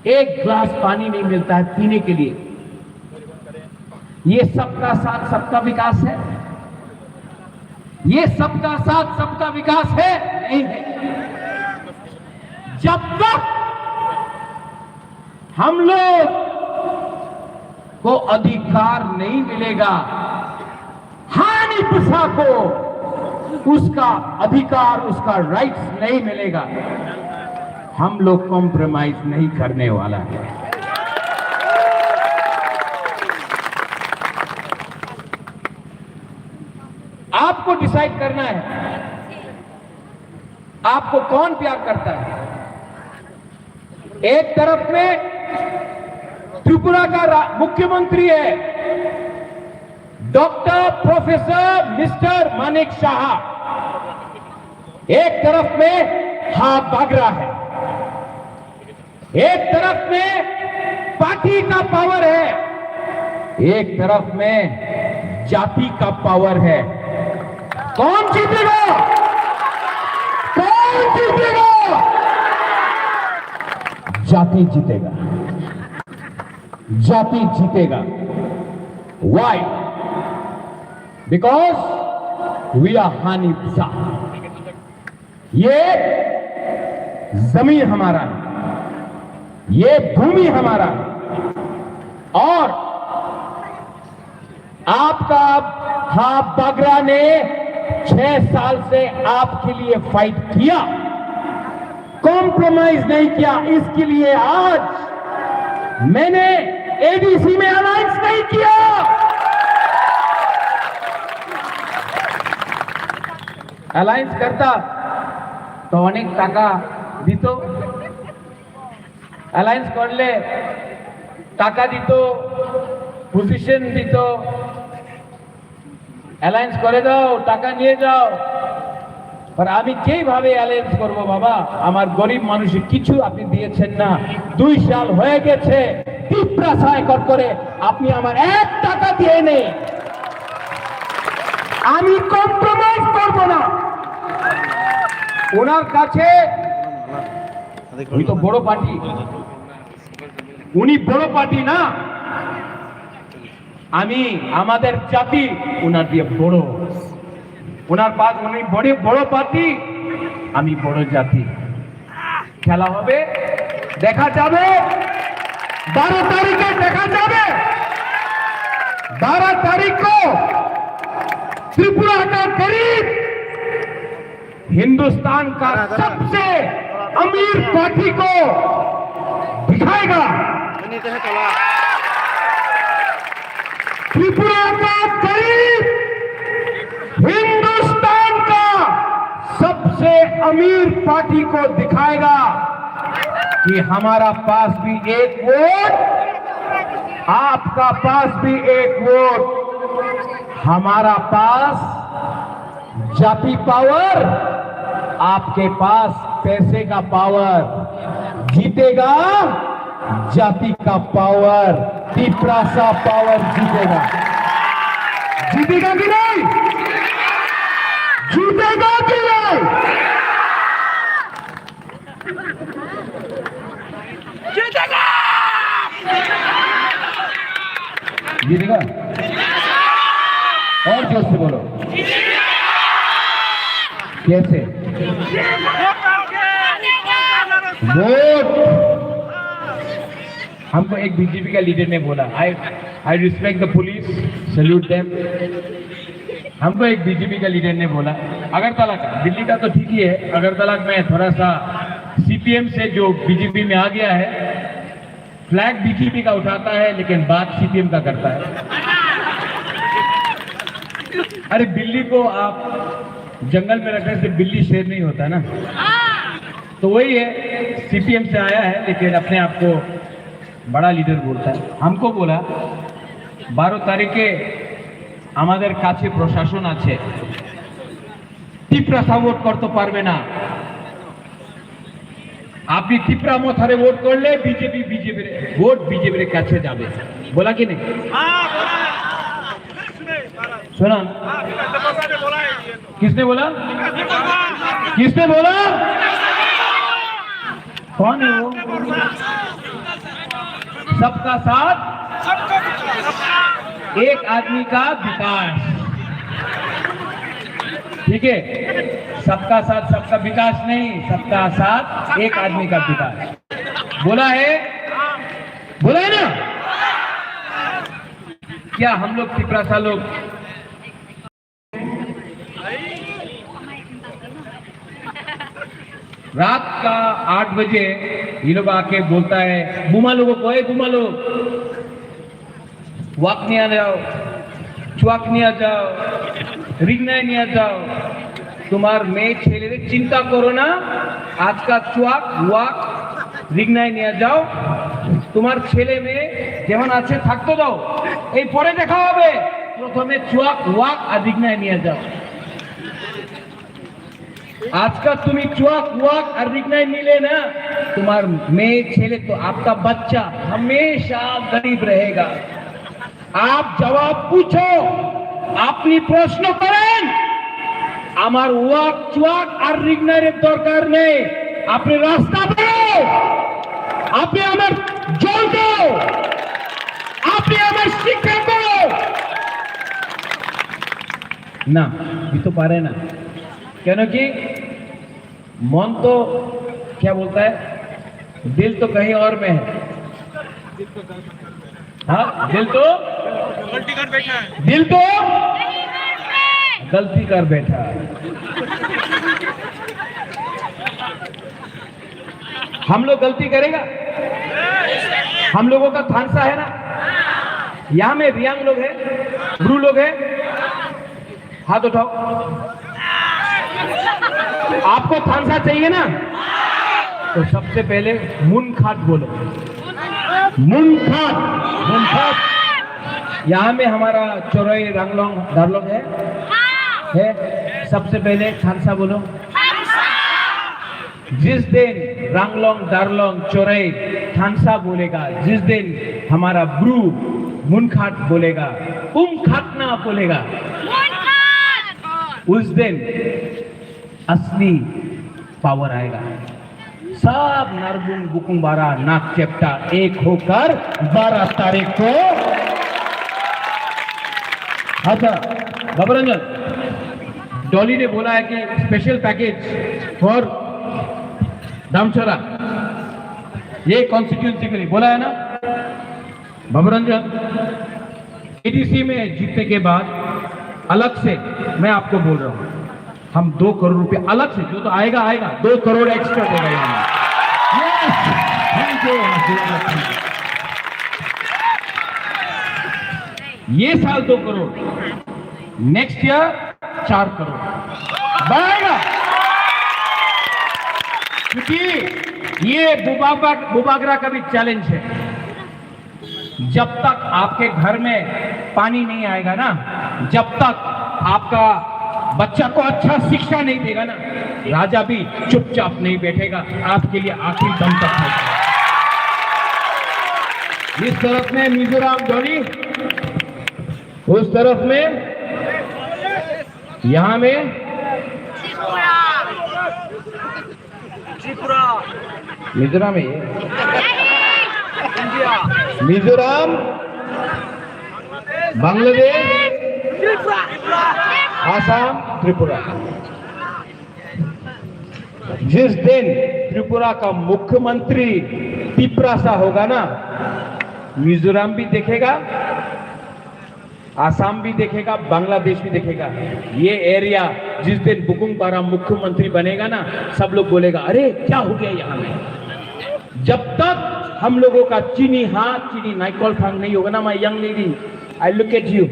एक ग्लास पानी नहीं मिलता है पीने के लिए। ये सबका साथ सबका विकास है? ये सबका साथ सबका विकास है? नहीं है। जब तक हम लोग को अधिकार नहीं मिलेगा, हानी पिसा को उसका अधिकार, उसका राइट्स नहीं मिलेगा, हम लोग कॉम्प्रोमाइज नहीं करने वाला है। आपको डिसाइड करना है, आपको कौन प्यार करता है। एक तरफ में त्रिपुरा का रा-, मुख्यमंत्री है डॉक्टर प्रोफेसर मिस्टर मानिक साहा, एक तरफ में हा बागरा है, एक तरफ में पार्टी का पावर है, एक तरफ में जाति का पावर है। कौन जीतेगा? कौन जीतेगा? जाति जीतेगा, जाति जीतेगा। Why? Because we are Hanipsa। ये जमीन हमारा है, ये भूमि हमारा है, और आपका हा बागरा ने छह साल से आपके लिए फाइट किया, कॉम्प्रोमाइज नहीं किया। इसके लिए आज मैंने एडीसी में अलायंस नहीं किया। অ্যালায়েন্স করতা তো অনেক টাকা দিত, অ্যালায়েন্স করলে টাকা দিত, পজিশন দিত, অ্যালায়েন্স করে দাও, টাকা নিয়ে যাও। আর আমি যেইভাবে অ্যালায়েন্স করব বাবা, আমার গরিব মানুষের কিছু আপনি দিয়েছেন না। দুই সাল হয়ে গেছে, তিপ্রাসা একর করে আপনি আমার এক টাকা দিয়ে নেই। আমি কম্প্রোমাইজ করব না। ওনার কাছে, উনি তো বড় পার্টি, উনি বড় পার্টি না, আমি, আমাদের জাতি ওনার দিয়ে বড়, ওনার পাশ, উনি বড়, বড় পার্টি, আমি বড় জাতি। খেলা হবে, দেখা যাবে, বারো তারিখে দেখা যাবে। बारह तारीख को त्रिपुरा का गरीब हिंदुस्तान का सबसे अमीर पार्टी को दिखाएगा। त्रिपुरा का गरीब हिंदुस्तान का सबसे अमीर पार्टी को दिखाएगा। कि हमारा पास भी एक वोट, आपका पास भी एक वोट। हमारा पास जाति पावर, आपके पास पैसे का पावर। जीतेगा जाति का पावर, तिपरासा पावर जीतेगा। जीतेगा कि नहीं? जीतेगा कि नहीं? जीतेगा। जीतेगा? और जोर से बोलो। कैसे? वोट। हमको एक बीजेपी का लीडर ने बोला, I I respect the police, salute them। हमको एक बीजेपी का लीडर ने बोला, अगरतला का, दिल्ली का तो ठीक ही है, अगरतला में थोड़ा सा सीपीएम से जो बीजेपी में आ गया है, फ्लैग बीजेपी का उठाता है लेकिन बात सीपीएम का करता है। अरे, बिल्ली को आप जंगल में रखने से बिल्ली शेर नहीं होता ना। तो वही है, सीपीएम से आया है लेकिन अपने आप को बड़ा लीडर बोलता है। हमको बोला, বারো তারিখে আমাদের কাছে প্রশাসন আছে, তিপ্রাসা ভোট করতে পারবে না। আপনি তিপ্রা মথারে ভোট করলে বিজেপি, বিজেপির ভোট বিজেপির কাছে যাবে। बोला कि नहीं? सुना। किसने बोला? किसने बोला? कौन है वो? सबका साथ, एक आदमी का विकास। ठीक है, सबका साथ, सबका विकास नहीं, सबका साथ, एक आदमी का विकास। बोला है, बोला है ना? क्या हम लोग तिपरासा लोग रात का आठ बजे ये लोग आके बोलता है, बुमा लोगों को, ए बुमा लोग, वाक नहीं आ जाओ, चुआक नहीं आ जाओ, रिंगनाई नहीं आ जाओ। তোমার মেয়ে ছেলেদের চিন্তা করো না, আজকাল চুয়াক, ওয়াক, রিগনায় নিয়ে যাও। তোমার ছেলে মেয়ে যেমন আছে থাকতে দাও, এই পরে দেখা হবে। প্রথমে চুয়াক, ওয়াক আর রিগনায় নিয়ে যাও। আজকাল তুমি চুয়াক, ওয়াক আর রিগনায় নিলে না, তোমার মেয়ে ছেলে তো, आपका बच्चा हमेशा गरीब रहेगा। आप जवाब पूछो, আপনি প্রশ্ন করেন। আমার ওয়াক চুয়াক আর রিগনাইয়ের দরকার নেই। আপনি রাস্তা বেরো, আপনি আমার জল দাও, আপনি আমার শিক্ষা করো। না, দিতে পারে না। কেন কি? मन तो क्या बोलता है, दिल तो कहीं और में है। हाँ, दिल तो गलती कर बैठा है। दिल तो गलती कर बैठा है। हम लोग गलती करेगा? हम लोगों का थानसा है ना, यहाँ में रियांग लोग हैं, ब्रू लोग हैं, हाथ उठाओ। आपको थानसा चाहिए ना, तो सबसे पहले मुनखाट बोलो। मुनखाट, मुनखाट। यहाँ में हमारा चोरई, रांगलोंग, दारलोंग है, है। सबसे पहले थानसा बोलो। जिस दिन रांगलोंग, दारलोंग, चोरई थानसा बोलेगा, जिस दिन हमारा ब्रू मुनखाट बोलेगा, उमखाटना बोलेगा, उस दिन असली पावर आएगा। सब नारबुंग बुकुंग बारा नाक चेप्टा एक होकर बारह तारीख को। अच्छा, बाबा रंजन, डॉली ने बोला है कि स्पेशल पैकेज फॉर दामचोरा, ये कॉन्स्टिट्यूएंसी के लिए बोला है ना? बाबा रंजन, एडीसी में जीतने के बाद अलग से मैं आपको बोल रहा हूँ, हम दो करोड़ रुपए अलग से, जो तो आएगा, आएगा, दो करोड़ एक्स्ट्रा देगा यहाँ। Yes, thank you. ये साल दो करोड़, नेक्स्ट ईयर चार करोड़ बढ़ाएगा, क्योंकि ये बुबाबा-, बुबागरा का भी चैलेंज है। जब तक आपके घर में पानी नहीं आएगा ना, जब तक आपका बच्चा को अच्छा शिक्षा नहीं देगा ना, राजा भी चुपचाप नहीं बैठेगा, आपके लिए आखिरी दम तक है। इस तरफ में मिजोरम डोली, उस तरफ में, यहाँ में त्रिपुरा। मिजोरम है ये। इंडिया। मिजोरम, बांग्लादेश, त्रिपुरा। आसाम, त्रिपुरा। जिस दिन त्रिपुरा का मुख्यमंत्री तिपरासा होगा ना, मिजोरम भी देखेगा, आसाम भी देखेगा, बांग्लादेश भी देखेगा। ये एरिया, जिस दिन बुकुंग पारा मुख्यमंत्री बनेगा ना, सब लोग बोलेगा, "अरे, क्या हो गया यहाँ में?" जब तक हम लोगों का चीनी हाथ, चीनी नाइकल फांग नहीं होगा ना, my young lady, I look at you.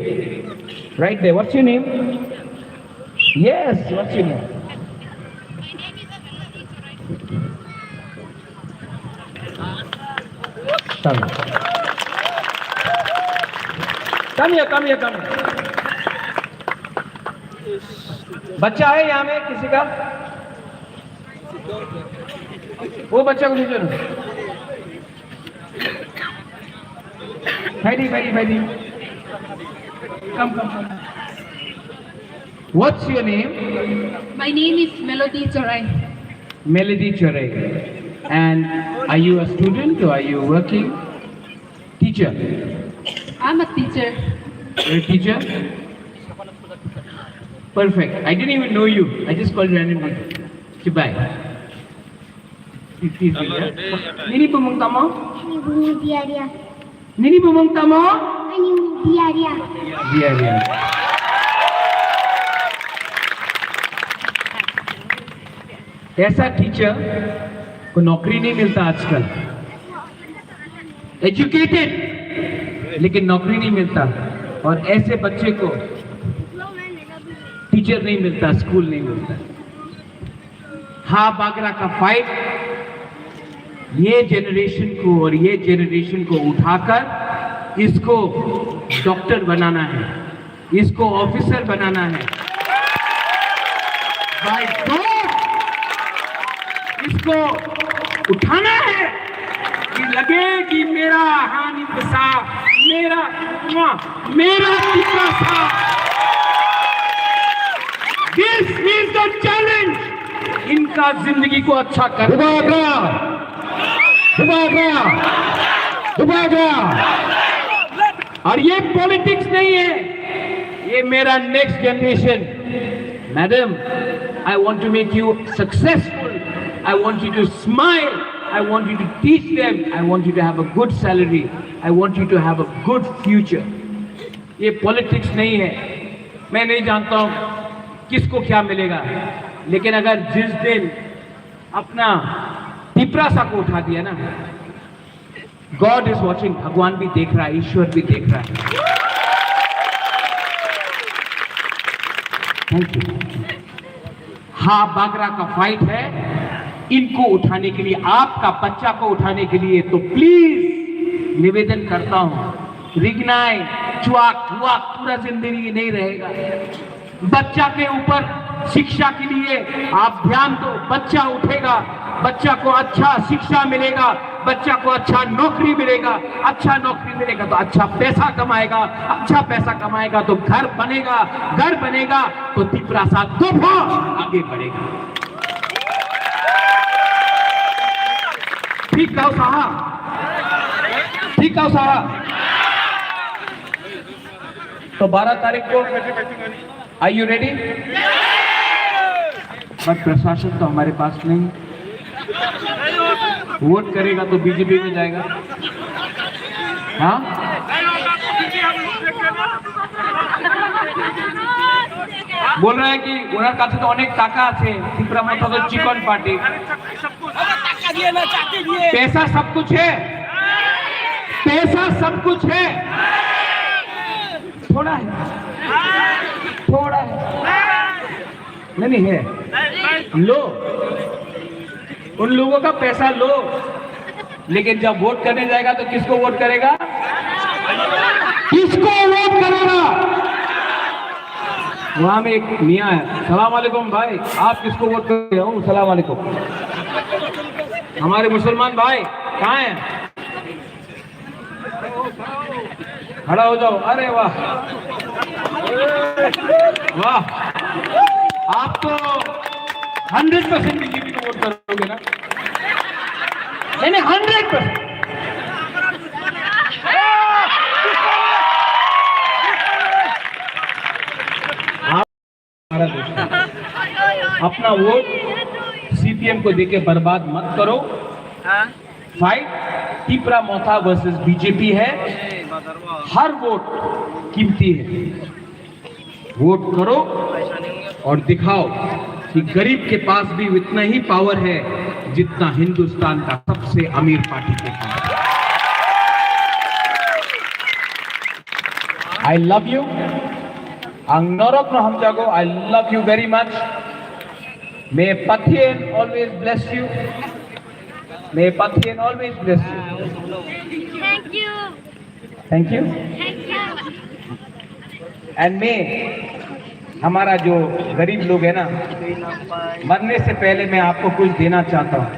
Right there. What's your name? Yes, what's your name? Come. Come here, come here, come here. बच्चा है यहाँ में किसी का? वो बच्चा को भेजो ना। Baidi, baidi, baidi. Come, come, come. What's your name? My name is Melody Chorai. Melody Chorai. And are you a student or are you working? Teacher. I'm a teacher. You're a teacher? Perfect. I didn't even know you. I just called randomly. Goodbye. Nini bumung tamo? Ani bumung Diaria. Nini bumung tamo? Ani Diaria. Diaria. ऐसा टीचर को नौकरी नहीं मिलता आजकल। एजुकेटेड, लेकिन नौकरी नहीं मिलता। और ऐसे बच्चे को टीचर नहीं मिलता, स्कूल नहीं मिलता। हा बागरा का फाइट, ये जनरेशन को और ये जनरेशन को उठाकर इसको डॉक्टर बनाना है, इसको ऑफिसर बनाना है। बाय गॉड, इसको उठाना है कि लगे कि मेरा हानि पसा, मेरा, मेरा कितना सा। This is the challenge. इनका जिंदगी को अच्छा करना। दुबारा, दुबारा, दुबारा। और ये पॉलिटिक्स नहीं है, ये मेरा next generation. Madam, I want to make you successful. I want you to smile. I want you to teach them. I want you to have a good salary. I want you to have a good future. ये पॉलिटिक्स नहीं है। मैं नहीं जानता हूँ किसको क्या मिलेगा, लेकिन अगर जिस दिन अपना तिपरासा को उठा दिया ना, God is watching, भगवान भी देख रहा है, ईश्वर भी देख रहा है। Thank you. हाँ, बागरा का फाइट है, इनको उठाने के लिए, आपका बच्चा को उठाने के लिए, तो प्लीज निवेदन करता हूँ, रिगनाई, चुआक, हुआक पूरा जिंदगी नहीं रहेगा। बच्चा के ऊपर शिक्षा के लिए आप ध्यान दो, बच्चा उठेगा, बच्चा को अच्छा शिक्षा मिलेगा, बच्चा को अच्छा नौकरी मिलेगा, अच्छा नौकरी मिलेगा तो अच्छा पैसा कमाएगा, अच्छा पैसा कमाएगा तो घर बनेगा, घर बनेगा तो तिपरासा दफा आगे बढ़ेगा। ठीक कहो साहब, ठीक कहो साहब। तो बारह तारीख को, are you ready? पर प्रशासन तो हमारे पास नहीं। वोट करेगा तो बीजेपी में जाएगा। हाँ, बोल रहा है कि ওনার কাছে তো অনেক টাকা আছে, ত্রিপুরা মথা তো চিকন পার্টি। पैसा सब कुछ है, पैसा सब कुछ है। थोड़ा है, थोड़ा है। नहीं, नहीं है। लो, उन लोगों का पैसा लो, लेकिन जब वोट करने जाएगा तो किसको वोट करेगा? किसको वोट करेगा? वहां में एक मियाँ है, सलाम वालेकुम भाई, आप किसको वोट कर रहे हो? सलाम वालेकुम। हमारे मुसलमान भाई कहाँ हैं? खड़ा हो जाओ। अरे वाह, वाह, आप तो हंड्रेड परसेंट बीजेपी को वोट करोगे ना? नहीं, नहीं, हंड्रेड परसेंट। हमारा दोस्त है। अपना वोट सीपीएम को देके बर्बाद मत करो। फाइट टिपरा मोथा वर्सेस बीजेपी है। हर वोट कीमती है। वोट करो और दिखाओ कि गरीब के पास भी उतना ही पावर है जितना हिंदुस्तान का सबसे अमीर पार्टी के पास। I love you. Ang norok no hamjago. I love you very much. May Pathian always bless you. May Pathian always bless you. Thank you. Thank you. Thank you. And may हमारा जो गरीब लोग है ना, मरने से पहले मैं आपको कुछ देना चाहता हूँ।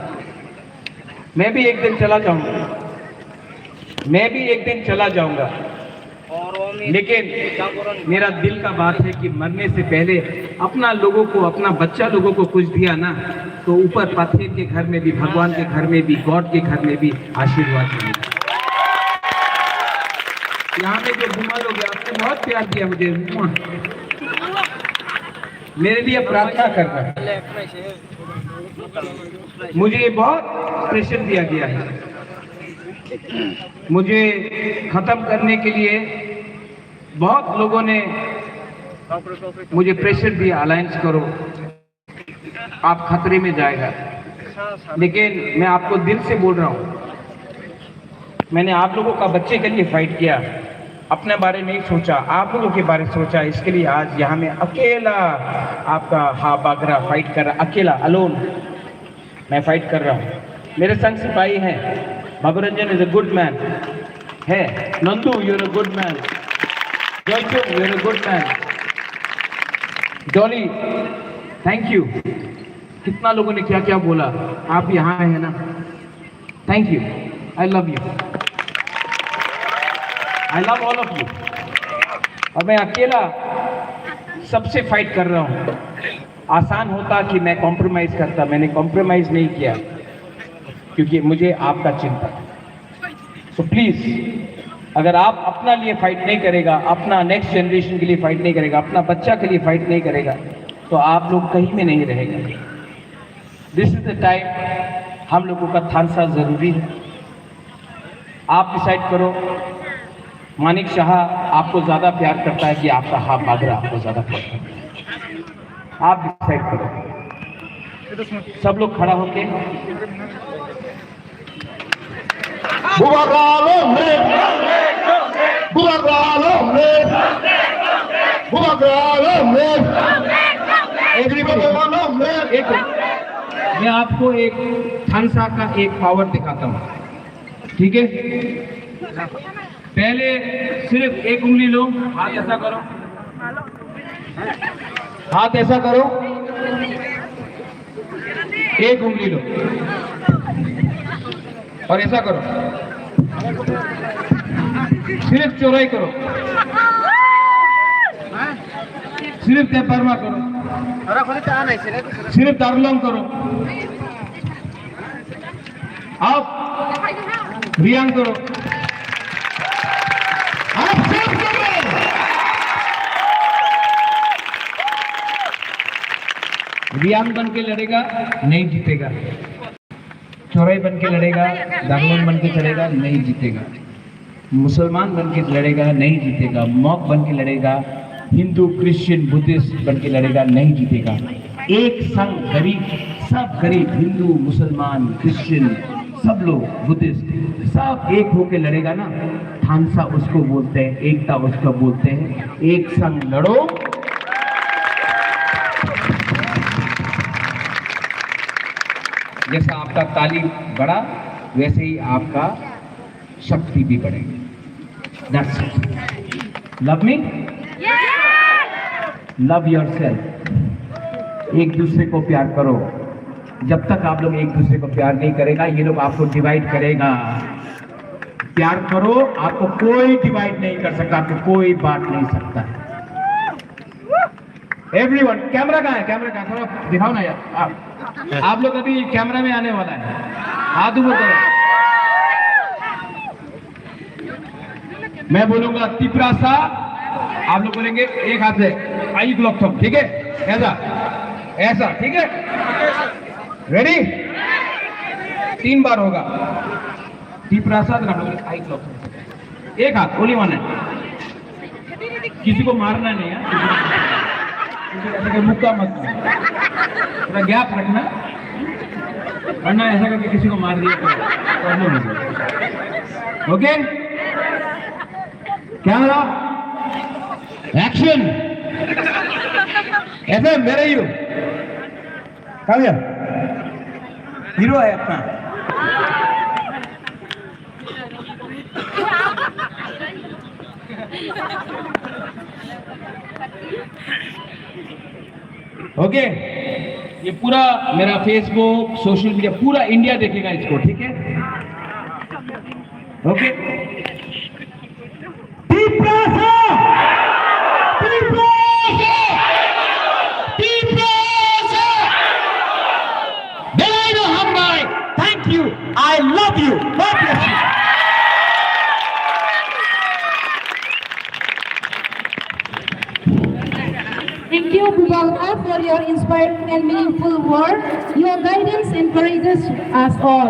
मैं भी एक दिन चला जाऊंगा, मैं भी एक दिन चला जाऊंगा, लेकिन मेरा दिल का बात है कि मरने से पहले अपना लोगों को, अपना बच्चा लोगों को कुछ दिया ना, तो ऊपर पत्थर के घर में भी, भगवान के घर में भी, गॉड के घर में भी आशीर्वाद मिलेगा। यहाँ में जो बुआ लोग हैं, आपने बहुत प्यार दिया मुझे। मेरे लिए प्रार्थना करना। मुझे बहुत प्रेशर दिया गया है। मुझे खत्म करने के लिए बहुत लोगों ने मुझे प्रेशर दिया, अलायंस करो, आप खतरे में जाएगा। लेकिन मैं आपको दिल से बोल रहा हूँ, मैंने आप लोगों का बच्चे के लिए फाइट किया, अपने बारे नहीं सोचा, आप लोगों के बारे सोचा। इसके लिए आज यहाँ में अकेला आपका हा बागरा फाइट कर रहा, अकेला, अलोन। मैं फाइट कर रहा हूँ। मेरे संग सिपाही हैं, बाबू Ranjan is a good man, है, Nandu, you're a good man, जयचुंग, you're a good man, Dolly, thank you। कितना लोगों ने क्या क्या बोला, आप यहाँ है ना, thank you, I love you, I love all of you। और मैं अकेला सबसे फाइट कर रहा हूँ। आसान होता कि मैं कॉम्प्रोमाइज करता, मैंने कॉम्प्रोमाइज नहीं किया, क्योंकि मुझे आपका चिंता। सो प्लीज, अगर आप अपना लिए फाइट नहीं करेगा, अपना नेक्स्ट जनरेशन के लिए फाइट नहीं करेगा, अपना बच्चा के लिए फाइट नहीं करेगा, तो आप लोग कहीं में नहीं रहेगा। दिस इज द टाइम, हम लोगों का थानसा जरूरी है। आप डिसाइड करो, मानिक शाह आपको ज्यादा प्यार करता है कि आपका हा बागरा आपको ज्यादा प्यार करता है? आप डिसाइड करो। सब लोग खड़ा होके। Bubagra long live! Bubagra long live! Bubagra long live! Everybody long live! एक, मैं आपको एक थानसा का एक पावर दिखाता हूँ, ठीक है? पहले सिर्फ एक उंगली लो, हाथ ऐसा करो, हाथ ऐसा करो, एक उंगली लो और ऐसा करो, सिर्फ चौड़ाई करो, सिर्फ देबबर्मा करो, सिर्फ दारलोंग करो। आप रियांग करो। आप सब करो। रियांग बन के लड़ेगा, नहीं जीतेगा। चौड़ाई बन के लड़ेगा, दारलोंग बन के चलेगा, नहीं जीतेगा। मुसलमान बन के लड़ेगा, नहीं जीतेगा। मॉग बन के लड़ेगा, हिंदू, क्रिश्चियन, बुद्धिस्ट बन के लड़ेगा, नहीं जीतेगा। एक संग गरीब, सब गरीब, हिंदू, मुसलमान, क्रिश्चियन, सब लोग, बुद्धिस्ट, सब एक होके लड़ेगा ना, थानसा उसको बोलते हैं, एकता उसको बोलते हैं। एक संग लड़ो, जैसा आप ताली बढ़ा, वैसे ही आपका शक्ति भी बढ़ेगी। That's it. Love me? Love yourself. एक दूसरे को प्यार करो। जब तक आप लोग एक दूसरे को प्यार नहीं करेगा, ये लोग आपको डिवाइड करेगा। प्यार करो, आपको कोई डिवाइड नहीं कर सकता, आपको कोई बांट नहीं सकता। एवरीवन, कैमरा कहाँ है? कैमरा कहाँ? थोड़ा दिखाओ ना यार। आप, आप लोग अभी कैमरा में आने वाला है, हाथ ऊपर करो। मैं बोलूंगा तिप्रासा, आप लोग बोलेंगे एक हात se, aik lokthom, ठीक है? ऐसा, ऐसा, ठीक है? रेडी? तीन बार होगा। Tiprasa, aik lokthom। एक हात, only one hand। किसी को मारना नहीं है। किसी को ऐसा करके मुक्का मत मारो। थोड़ा गैप रखना, वरना ऐसा करके किसी को मार दिया तो प्रॉब्लम हो जाएगा। Okay, camera, action. ऐसा मेरा ही हो। Come here. हीरो है अपना। ओके, ये पूरा मेरा फेसबुक, सोशल मीडिया, पूरा इंडिया देखेगा इसको, ठीक है? ओके। तिप्रासा! तिप्रासा! तिप्रासा! बेलायनो हामबाय। Thank you. I love you. God bless you. Thank you, Bubagra, for your inspiring and meaningful words. Your guidance encourages us all.